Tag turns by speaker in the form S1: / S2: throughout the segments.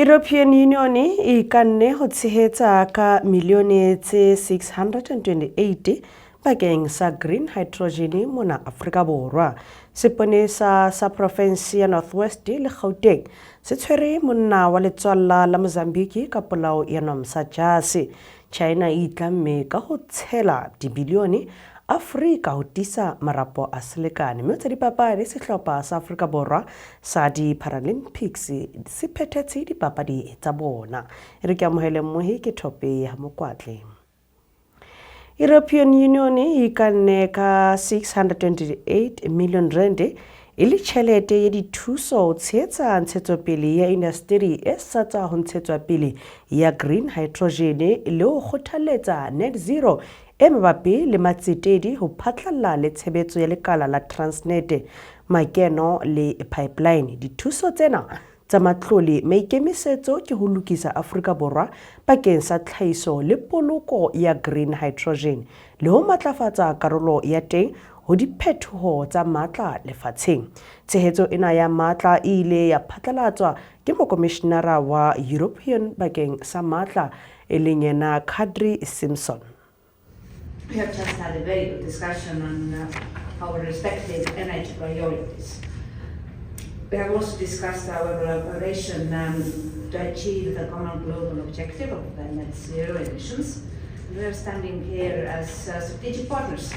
S1: European Union e ikanne ho tshehetsa ka milione tse 628 bakeng sa green hydrogen mona Afrika Borwa. Seponesa sa province ya North West le Gauteng se tshwere monna wa letswalla la Mozambique ka polao ya Nomsa Jase. China e itlamme ka ho tshela dibilione Afrika ho tiisa marapo a selekane. Mme tsa dipapadi, sehlopha sa Afrika Borwa sa di-Paralympics se phethetse dipapadi tsa bona. E re ke amohele mmohi ke Thope ya Mokwatle. European Union e ikanne ka 628 million rand e le tjhelete ya dithuso ho tshehetsa ntshetsopele ya indasteri e sa tswa ho ntshetswa pele ya green hydrogen le ho kgothalletsa net zero e mabapi le matsetedi ho phatlalla le tshebetso ya lekala la Transnet, makeno le pipeline. Dithuso tsena tsa matlole maikemisetso ke ho lokisa Afrika Borwa bakeng sa tlhahiso le poloko ya green hydrogen le ho matlafatsa karolo ya teng ho diphetoho tsa matla lefatsheng. Tshehetso ena ya matla e ile ya phatlalatswa ke mokomishenara wa European bakeng sa matla, e leng yena Kadri Simpson.
S2: We have just had a very good discussion on our respective energy priorities. We have also discussed our collaboration to achieve the common global objective of net zero emissions. And we are standing here as strategic partners.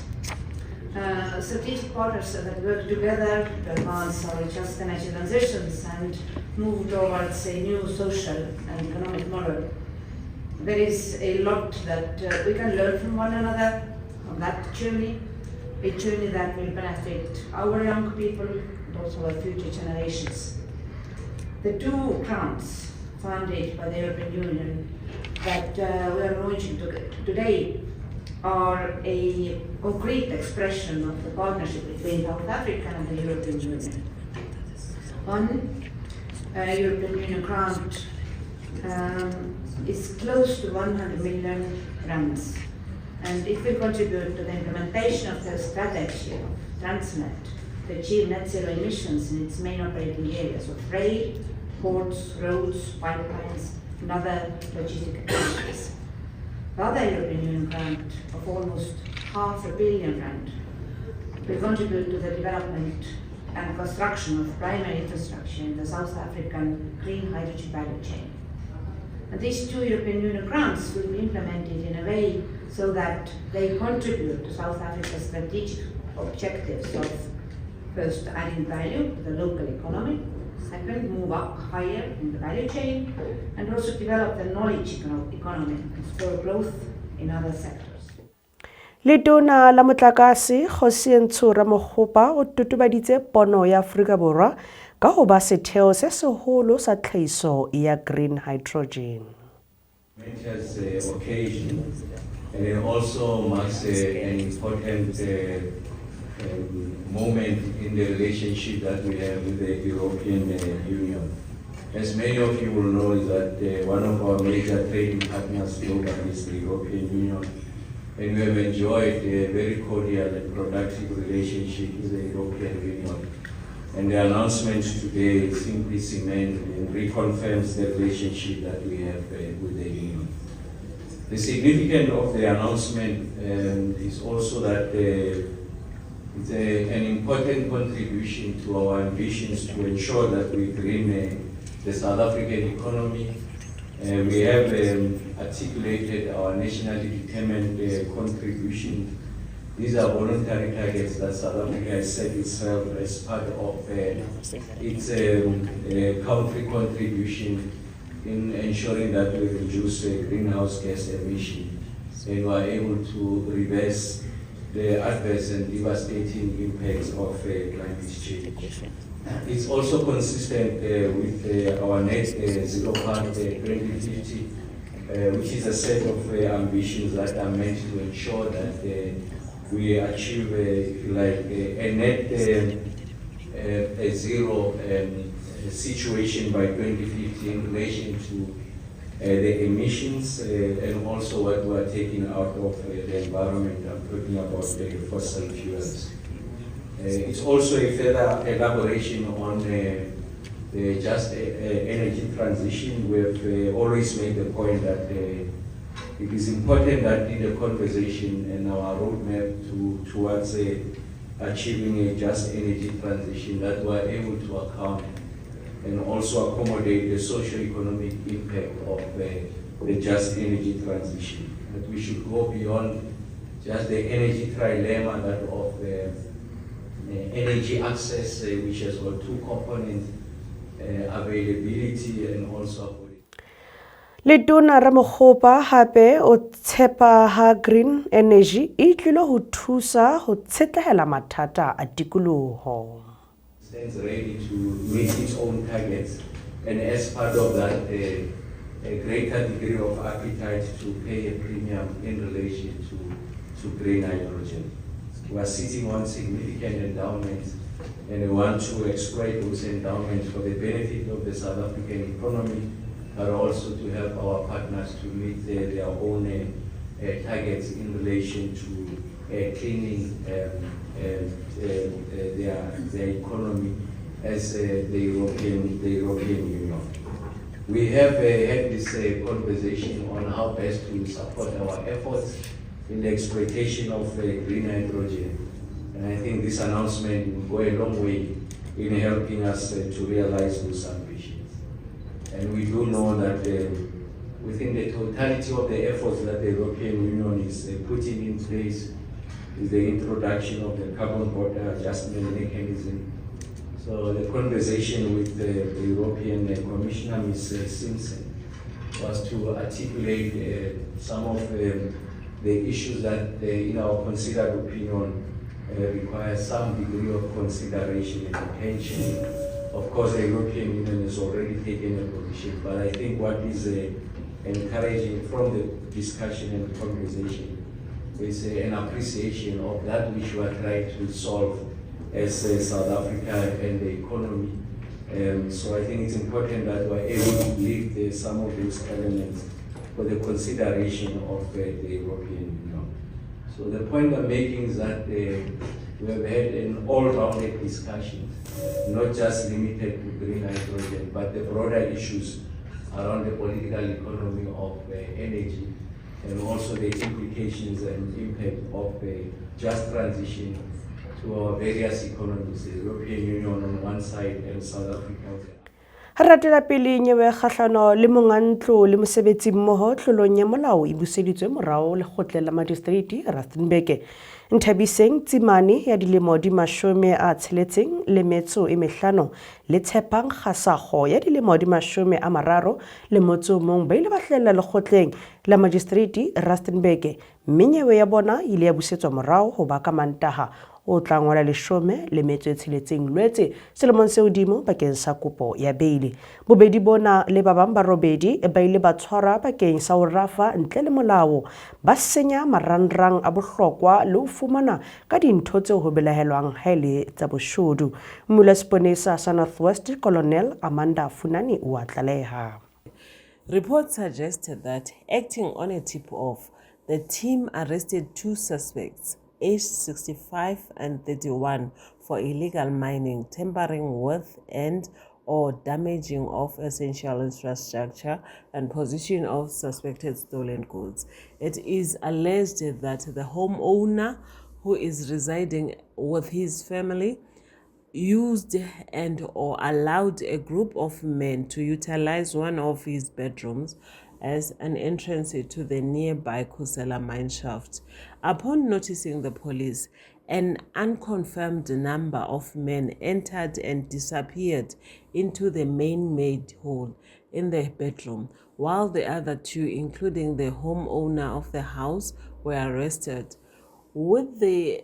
S2: Strategic partners that work together to advance our just energy transitions and move towards a new social and economic model. There is a lot that we can learn from one another on that journey, a journey that will benefit our young people and also our future generations. The two grants funded by the European Union that we are launching today are a concrete expression of the partnership between South Africa and the European Union. One European Union grant is close to 100 million rands, and it will contribute to the implementation of the strategy of Transnet to achieve net zero emissions in its main operating areas of rail, ports, roads, pipelines, and other logistic activities. The other European Union grant of almost 500 million rand will contribute to the development and construction of primary infrastructure in the South African green hydrogen value chain. And these two European Union grants will be implemented in a way so that they contribute to South Africa's strategic objectives of first adding value to the local economy, second move up higher in the value chain, and also develop the knowledge economy and spur growth in other sectors.
S1: Letona la Motlakase Kgosientsho Ramokgopa o totobaditse pono ya Afrika Borwa ka ho ba setheo se seholo sa tlhahiso ya green hydrogen.
S3: Momentous occasion, and it also marks an important moment in the relationship that we have with the European Union. As many of you will know, is that one of our major trading partners globally is the European Union, and we have enjoyed a very cordial and productive relationship with the European Union. And the announcement today simply cements and reconfirms the relationship that we have with the Union. The significance of the announcement is also that it's an important contribution to our ambitions to ensure that we green the South African economy. We have articulated our nationally determined contribution. These are voluntary targets that South Africa has set itself as part of its country contribution in ensuring that we reduce greenhouse gas emission and we are able to reverse the adverse and devastating impacts of climate change. It's also consistent with our net zero path 2050, which is a set of ambitions that are meant to ensure that we achieve, if you like, a net a zero situation by 2050 in relation to the emissions and also what we are taking out of the environment. I'm talking about the fossil fuels. It's also a further elaboration on the just energy transition, we have always made the point that it is important that in the conversation and our roadmap towards achieving a just energy transition, that we are able to account and also accommodate the socio-economic impact of the just energy transition. That we should go beyond just the energy trilemma that of energy access, which has got two components, availability and also affordability.
S1: Letona Ramokgopa hape o tshepa ha green energy e tlilo ho thusa ho tshetlehela mathata a tikoloho.
S3: Stands ready to meet its own targets, and as part of that, a greater degree of appetite to pay a premium in relation to green hydrogen. We are sitting on significant endowments, and we want to exploit those endowments for the benefit of the South African economy, but also to help our partners to meet their own targets in relation to cleaning their economy as the European Union. We have had this conversation on how best to support our efforts in the exploitation of green hydrogen. And I think this announcement will go a long way in helping us to realize those ambitions. And we do know that within the totality of the efforts that the European Union is putting in place is the introduction of the carbon border adjustment mechanism. So the conversation with the European Commissioner, Ms. Simson, was to articulate some of the issues that, in our considered opinion, require some degree of consideration and attention. Of course, the European Union has already taken a position, but I think what is encouraging from the discussion and conversation is an appreciation of that which we are trying to solve as South Africa and the economy. So I think it's important that we are able to lift some of those elements for the consideration of the European Union. So the point I'm making is that we have had an all-rounded discussion, not just limited to green hydrogen, but the broader issues around the political economy of energy, and also the implications and impact of a just transition to our various economies, the European Union on one side and South Africa on the other.
S1: Ha re ratela pele nyewe kgahlano le mongantlo le mosebetsi mmoho tlolong ya molao e buseditswe morao lekgotleng la magistrate Rustenburg. Nthabiseng Tsimane ya dilemo di 65 le Tshepang Kgasago ya dilemo di 31 ba ile ba hlahella lekgotleng la magistrate Rustenburg, mme nyewe ya bona e ile ya busetswa morao ho ba ka Mantaha o tla ngola 16 Lwetse selemong se hodimo bakeng sa kopo ya beile. Bobedi bona le ba bang ba robedi ba ile ba tshwarwa bakeng sa ho rafa ntle le molao, ba senya marangrang a bohlokwa le ho fumana ka dintho tseo ho belaelwang ha e le tsa boshodu. Mmulaseponesa sa North West Colonel Amanda Funani o a tlaleha.
S4: Reports suggested that, acting on a tip-off, the team arrested two suspects, aged 65 and 31, for illegal mining, tampering with and or damaging of essential infrastructure, and possession of suspected stolen goods. It is alleged that the homeowner, who is residing with his family, used and or allowed a group of men to utilize one of his bedrooms as an entrance to the nearby Khusela mine shaft. Upon noticing the police, an unconfirmed number of men entered and disappeared into the man-made hole in the bedroom, while the other two, including the homeowner of the house, were arrested. With the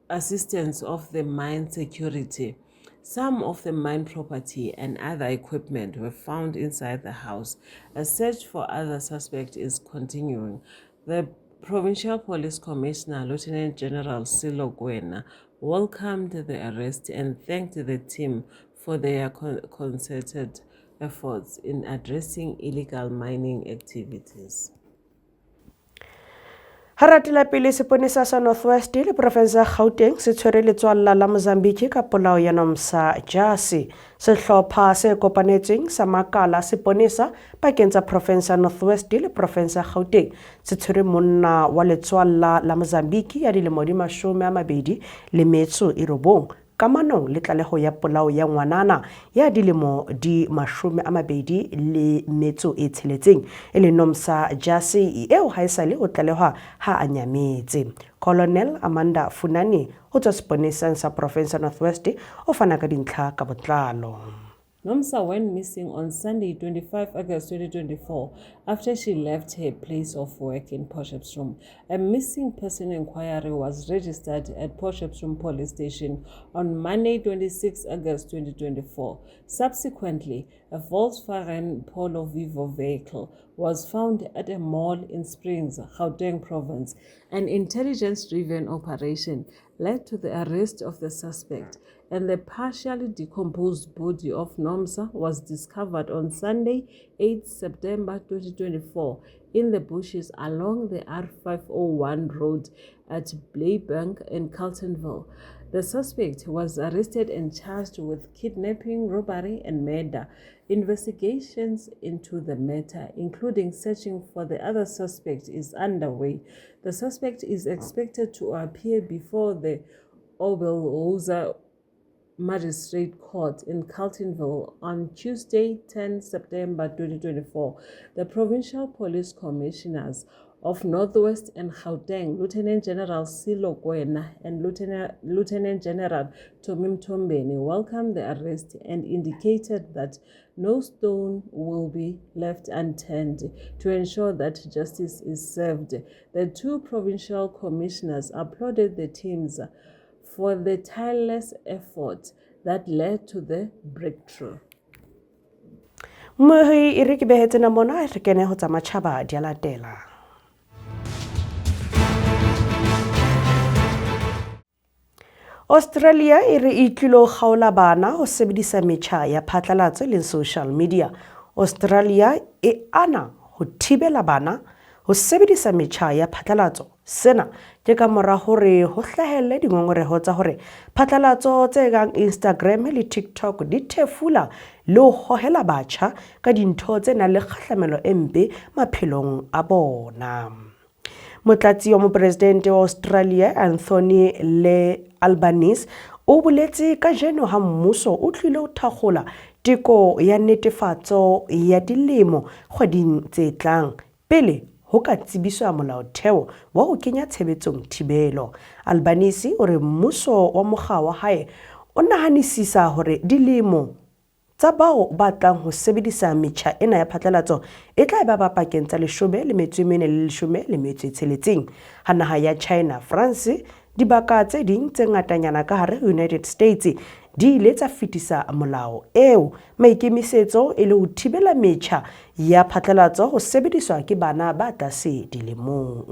S4: assistance of the mine security, some of the mine property and other equipment were found inside the house. A search for other suspects is continuing. The Provincial Police Commissioner, Lieutenant General Sello Kwena, welcomed the arrest and thanked the team for their concerted efforts in addressing illegal mining activities.
S1: Ha ratela pele seponesa sa North West le province ya Gauteng se tshwere letswalla la Mozambique ka polao ya Nomsa Jasi. Sehlopha se kopanetsweng sa makala seponesa pakeng tsa province ya North West le province ya Gauteng se tshwere monna wa letswalla la Mozambique ya dilemo di 29 kamanong le tlaleho ya polao ya ngwanana ya dilemo di 26 e leng Nomsa Jasi eo haesale o tlalehwa ha a nyametse. Colonel Amanda Funani ho tswa seponeseng sa province ya North West o fana ka dintlha ka botlalo.
S4: Nomsa went missing on Sunday, 25 August 2024, after she left her place of work in Potchefstroom. A missing person inquiry was registered at Potchefstroom Police Station on Monday, 26 August 2024. Subsequently, a Volkswagen Polo Vivo vehicle was found at a mall in Springs, Gauteng Province. An intelligence-driven operation led to the arrest of the suspect, and the partially decomposed body of Nomsa was discovered on Sunday, 8 September 2024, in the bushes along the R501 road at Blaybank in Carltonville. The suspect was arrested and charged with kidnapping, robbery, and murder. Investigations into the matter, including searching for the other suspect, is underway. The suspect is expected to appear before the Oberholzer Magistrate Court in Carltonville on Tuesday, 10 September 2024. The Provincial Police Commissioners of Northwest and Gauteng, Lieutenant General Silo Kwena and Lieutenant General Tommy Mthombeni, welcomed the arrest and indicated that no stone will be left unturned to ensure that justice is served. The two provincial commissioners applauded the teams for the tireless effort that led to the breakthrough.
S1: Mohi e re ke behetse na mona re kene ho tsa matjhaba di a latela. Australia e re e tlilo kgaola bana ho sebedisa metjha ya phatlalatso e leng social media. Australia e ana ho thibela bana ho sebedisa metjha ya phatlalatso. Sena ke ka mora hore ho hlahelle dingongoreho tsa hore phatlalatso tse kang Instagram le TikTok di thefula le ho hohela batjha ka dintho tse nang le kgahlamelo e mpe maphelong a bona. Motlatsi wa mopresidente wa Australia Anthony Le Albanese o boletse kajeno ha mmuso o tlile ho thakgola teko ya netefatso ya dilemo kgweding tse tlang pele ho ka tsebiswa molaotheo wa ho kenya tshebetsong thibelo. Albanese o re mmuso wa mokga wa hae o nahanisisa hore dilemo tsa bao ba tlang ho sebedisa metjha ena ya phatlalatso e tla ba ba pakeng tsa 14 le 16. Ha naha ya China, France, dibaka tse ding tse ngatanyana ka hare ho United States di ile tsa fetisa molao eo maikemisetso e le ho thibela metjha ya phatlalatso ho sebediswa ke bana ba tlase dilemong.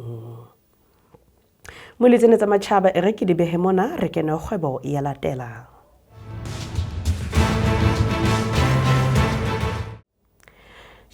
S1: Moletsene tsa matjhaba e re ke di behe mona re kene kgwebo ya latela.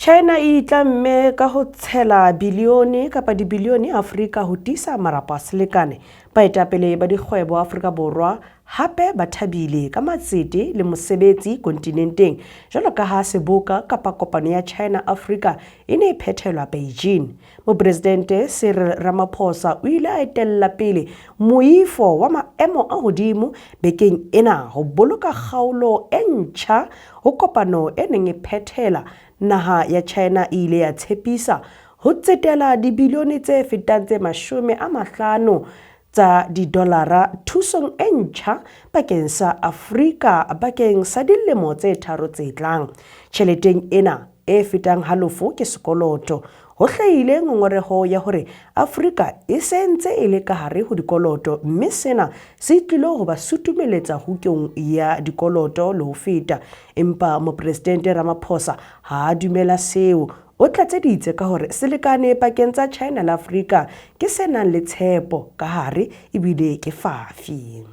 S1: China e itlamme ka ho tshela bilione kapa dibilione Afrika ho tiisa marapo a selekane. Baetapele ba dikgwebo Afrika Borwa hape ba thabile ka matsete le mosebetsi kontinenteng jwalo ka ha seboka kapa kopano ya China Africa e ne e phethelwa Beijing. Mopresidente Cyril Ramaphosa o ile a etella pele moifo wa maemo a hodimo bekeng ena ho boloka kgaolo e ntjha ho kopano e neng e phethela. Naha ya China e ile ya tshepisa ho tsetela dibilione tse fetang tse 50 tsa didolara thusong e ntjha bakeng sa Afrika bakeng sa dilemo tse 3 tse tlang. Tjheleteng ena e fetang halofo ke sekoloto. Ho hlahile ngongoreho ya hore Afrika e se ntse e le ka hare ho dikoloto, mme sena se tlilo ho ba sutumeletsa hukong ya dikoloto le ho feta. Empa mopresidente Ramaphosa ha a dumela seo. O tlatseditse ka hore selekane pakeng tsa China le Afrika ke se nang le tshepo ka hare ebile ke fafi.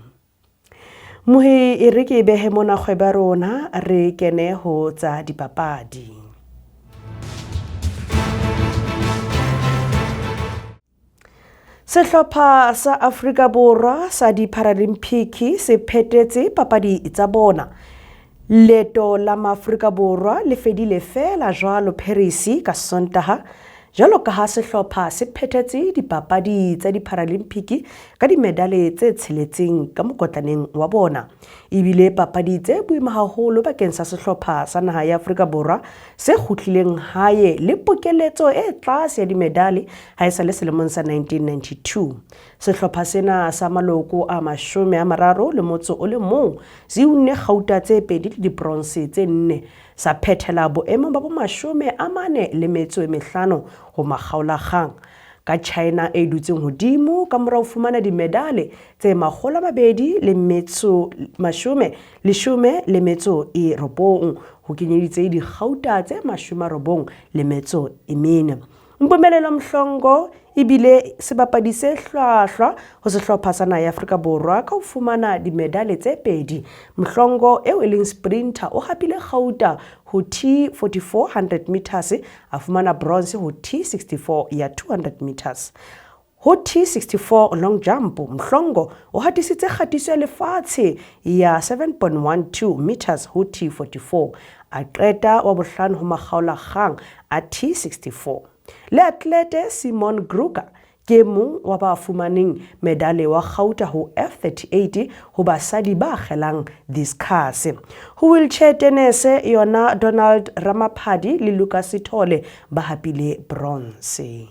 S1: Mohe e re ke behe mona kgwebo ya rona re kene ho tsa dipapadi. Sehlopha sa Afrika Borwa sa di-Paralympic se phetetse papadi tsa bona. Leeto la Maafrika Borwa le fedile feela jwalo Paris ka Sontaha, jwalo ka ha sehlopha se phethetse dipapadi tsa di-Paralympic ka dimedale tse tsheletseng ka mokotlaneng wa bona. Ebile papadi tse boima haholo bakeng sa sehlopha sa naha ya Afrika Borwa se kgutlileng hae le pokeletso e tlase ya dimedale ha e sa le selemong sa 1992. Sehlopha sena sa maloko a 31 se unne kgauta tse 2 le dibronse tse 4, sa phethela boemong ba bo 45 ho makgaolakgang ka China e dutseng hodimo ka mora ho fumana dimedale tse 219 ho kenyeditse dikgauta tse 94. Mpumelelo Mhlongo ebile sebapadi se hlwahlwa ho sehlopha sa naha ya Afrika Borwa ka ho fumana dimedale tse 2. Mhlongo eo e leng sprinter o hapile kgauta ho T44 100 meters, a fumana bronze ho T64 ya 200 meters. Ho T64 long jump, Mhlongo o hatisitse kgatiso ya lefatshe ya 7.12 meters ho T44, a qeta wa bohlano ho makgaolakgang a T64. Le atlete Simon Kruger ke mong wa ba fumaneng medale wa kgauta ho F38 ho basadi ba kgelang discus. Ho wheelchair tennis yona Donald Ramaphadi le Lucas Sithole ba hapile bronze.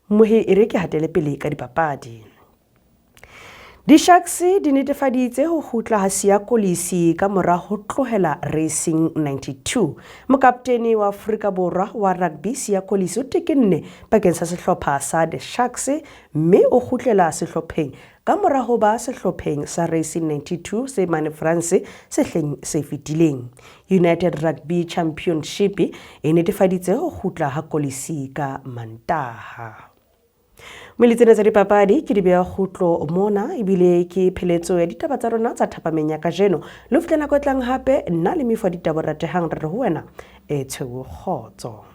S1: Mohe e re ke hatele pele ka dipapadi. Di-Sharks di netefaditse ho kgutla ha Siya Kolisi ka mora ho tlohela Racing 92. Mokaptene wa Afrika Borwa wa rugby Siya Kolisi o tekenne bakeng sa sehlopha sa The Sharks mme o kgutlela sehlopheng ka mora ho ba sehlopheng sa Racing 92 se mane France sehleng se fetileng. United Rugby Championship e netefaditse ho kgutla ha Kolisi ka Mantaha. Mmele tsena tsa dipapadi ke di beha kgutlo mona ebile ke pheletso ya ditaba tsa rona tsa thapameng ya kajeno. Le ho fihla nako e tlang hape, nna le mefo ya ditaba ratehang re re ho wena e tshweu kgotso.